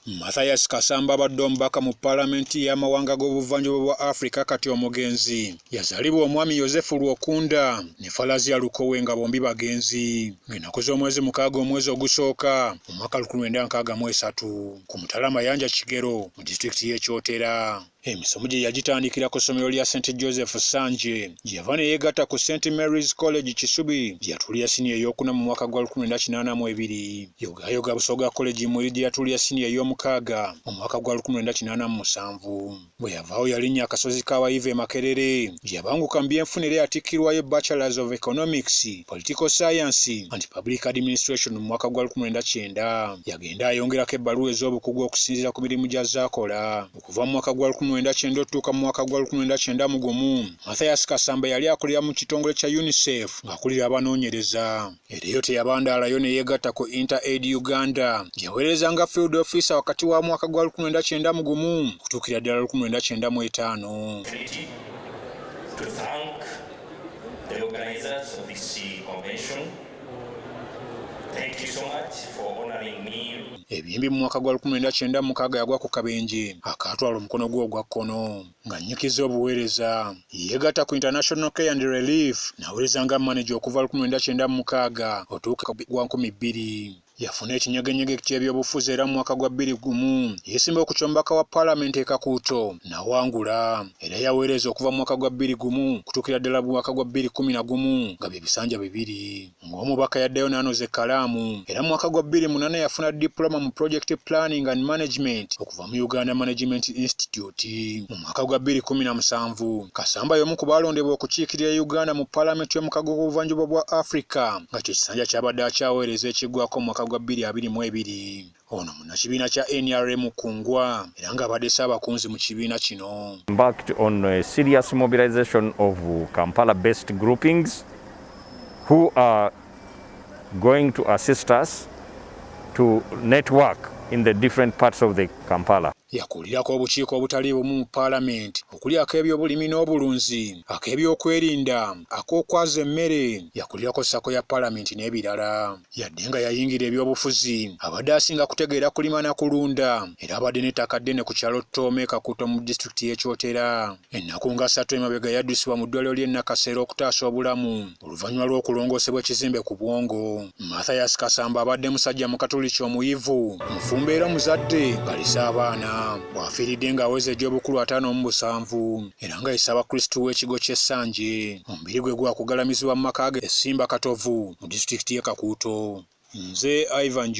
Mathias Kasamba abadde omubaka mu Paalamenti y'amawanga g'obuvanjuba bwa Afrika kati omugenzi. Yazaalibwa omwami Yozefu Lwokunda ne Falazia Lukowe nga bombi bagenzi. Ng'ennaku z'omwezi 6 omwezi ogusooka mu mwaka 1963 ku Mutala Mayanja Kigero mu disitulikiti y'e Kyotera. Emisomo gye yagitandikira ku ssomero lya St Joseph Sanje gye yava ne yeegatta ku St Mary's College Kisubi gye yatuulira siniya ey'okuna mu mwaka gwa 1982. Yogaayoga Busoga College Mwiri gye yatuulira siniya ey'omukaaga mu mwaka gwa 1987. Bwe yavaawo yalinnya akasozi k'abayivu e Makerere gye yabanguka mu byenfuna era yatikkirwayo Bachelors of Economics, Political Science and Public Administration mu mwaka gwa 1990. Yagenda ayongerako ebbaluwa ez'obukugu okusinziira ku mirimu gy'azze akola. Okuva mu mwaka gwa 1990 okutuuka mu mwaka gwa 1991, Mathias Kasamba yali akolera mu kitongole kya UNICEF ng'akulira abanoonyereza. Era eyo teyabandaalayo ne yeegatta ku Inter-Aid Uganda gye yaweereza nga field officer wakati wa mwaka gwa 1991 okutuukira ddala 1995. To thank the organizers of this convention. Thank you so much for honoring me. Ebyembi mu mwaka gwa 1996 yagwa ku kabenje akaatwala omukono gwe ogwa kkono. Ng'annyikiza obuweereza, yeegatta ku International Care and Relief n'aweereza nga manager okuva 1996 otuuka gwa 2000. Yafuna ekinyegenyege ky'ebyobufuzi era mu mwaka gwa 2001 yeesimba ku ky'omubaka wa Paalamenti e Kakuuto n'awangula. Era yaweereza okuva mu mwaka gwa 2001 kutuukira ddala mu mwaka gwa 2011 nga bye bisanja 2. Ng'omubaka yaddayo n'anoza ekkalaamu era mu mwaka gwa 2008 yafuna diploma mu Project Planning and Management okuva mu Uganda Management Institute. Mu mwaka gwa 2017 Kasamba y'omu ku baalondebwa okukiikirira Uganda mu Paalamenti y'omukago gw'obuvanjuba bwa Afrika nga kye kisanja ky'abadde akyaweereza ekiggwako mu mwaka gwa 2022. Ono munnakibiina kya NRM Kungwa era ng'abadde ssaabakunzi mu kibiina kino. Embarked on a serious mobilization of Kampala-based groupings who are going to assist us to network in the different parts of the Kampala. Yakulirako obukiiko obutali bumu mu Paalamenti okuli ak'ebyobulimi n'obulunzi, ak'ebyokwerinda, ak'okwaza emmere, yakulirako SACCO ya Paalamenti n'ebirala. Yadde nga yayingira ebyobufuzi, abadde asinga kutegeera kulima na kulunda era abadde n'ettaka ddene ku kyalo Ttoome Kakuuto mu disitulikiti y'e Kyotera. Ennaku nga 3 emabega yaddusibwa mu ddwaliro ly'e Nakasero okutaasa obulamu oluvannyuma lw'okulongoosebwa ekizimbe ku bwongo. Mathias Kasamba abadde musajja Mukatoliki omuyivu, mufumbo era muzadde ng'alese abaana. Bw'afiiridde ng'aweza egy'obukulu 57 era nga ye Ssaabakristu w'ekigo ky'Essanje. Omubiri gwe gwakugalamizibwa mu maka ge e Ssimba Katovu mu disitulikiti y'e Kakuuto. Nze Ivan.